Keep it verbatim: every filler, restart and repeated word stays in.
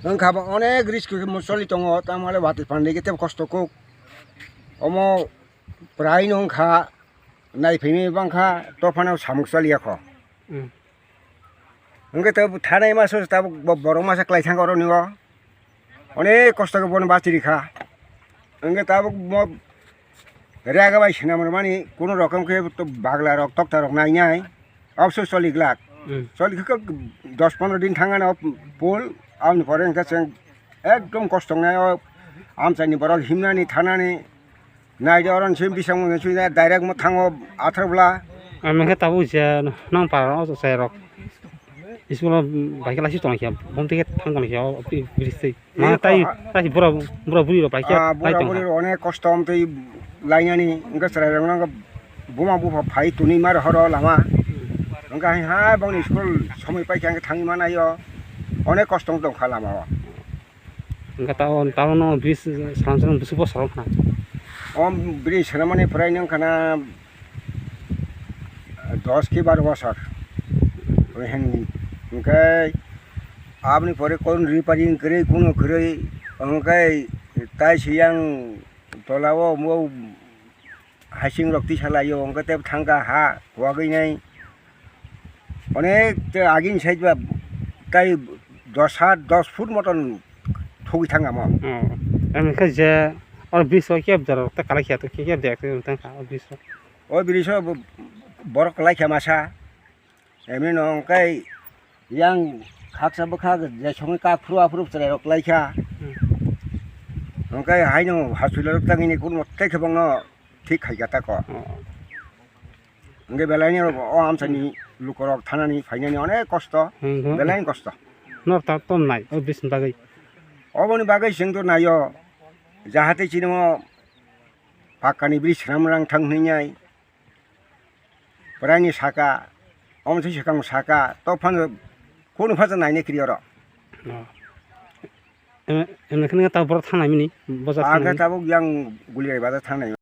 Wngkha bo onek risk khe mucholi tongo, tamale watwi pande khe tebo kosto kuk. Omo prai no wngkha, naiphai bangkha, tophano samung choli yakho. Hmm. Wngkhe tebo thanai maso tabuk bo borok masa klai thangkha oro ningo. Onek kosto khe bono bachiri kha. Wngkhe tabuk mo rega bai swnam rwmani, kuno rokom khe to bagla rok, tokta rok nainai. Obso choli glak. Hmm. Choli khe dos pondro din thangano pol, aboni pore wngkha chwng ekdom kosto wngnai o amchaini borok himnani, thanani. Naidi oro nisi bising mung nisi direct mo thango athar bwla. Ang khe tabuk je nang para o chai rok. School o bai khe laisi tong khe, bom twi khe thang tong khe o bridge twi. Ma tai, tai bura, bura buri rok bai khe, ah, bura buri rok onek kosto twi lainani, wngkha chwrai rok no buma bupha phai tuni mar horo lama. Wngkha hai hai bongni school somoi pai khe ang thangwi manaio. Onek kosto tong kha lama o. Hingke tao, tao no bridge swnam swnam bwswk bosor wngkha na? O bridge swnamani prai wngkha na dos ki baro bosor. Hingke aboni pore kon repairing kwrwi, kuno kwrwi, hingke tai siyang tola o, o, hasing rok tisa lai o, hingke tei thangkha ha wagwi nai. Onek te agini side ba tai dos hat, dos foot moton thogwi thangkha mo. Oh. Em khe je oro bridge o kebo jora rok ta kalai khe to kebo de khe tang kha o bridge o. O bridge o bo-, borok kalai kha masa. Emni no hingke yang khaksa bwkha je songwi kak phuru aphuru chwrai rok lai kha. Hmm. Hingke haino hospital rok tangwi ni kuno tei khe bongno thik khai kha ta ko. Oh. Hingke belai ni o amchaini lukorok thanani phainani onek kosto, hmm, hmm, belai ni kosto. Nor ta tom nai o bridge ni bagwi. Oboni bagwi chwng to naio, jahate chini o pakkani bridge swnam rang thang hwnwi nai. Pwraini saka, omo se swkang saka, to phano kunu phacha naina kiri oro. Oh. Em, em, khe ta borok thangnai mini, bojak ang khe thangnai mini. Tabuk yang Gulirai bazar thangnai.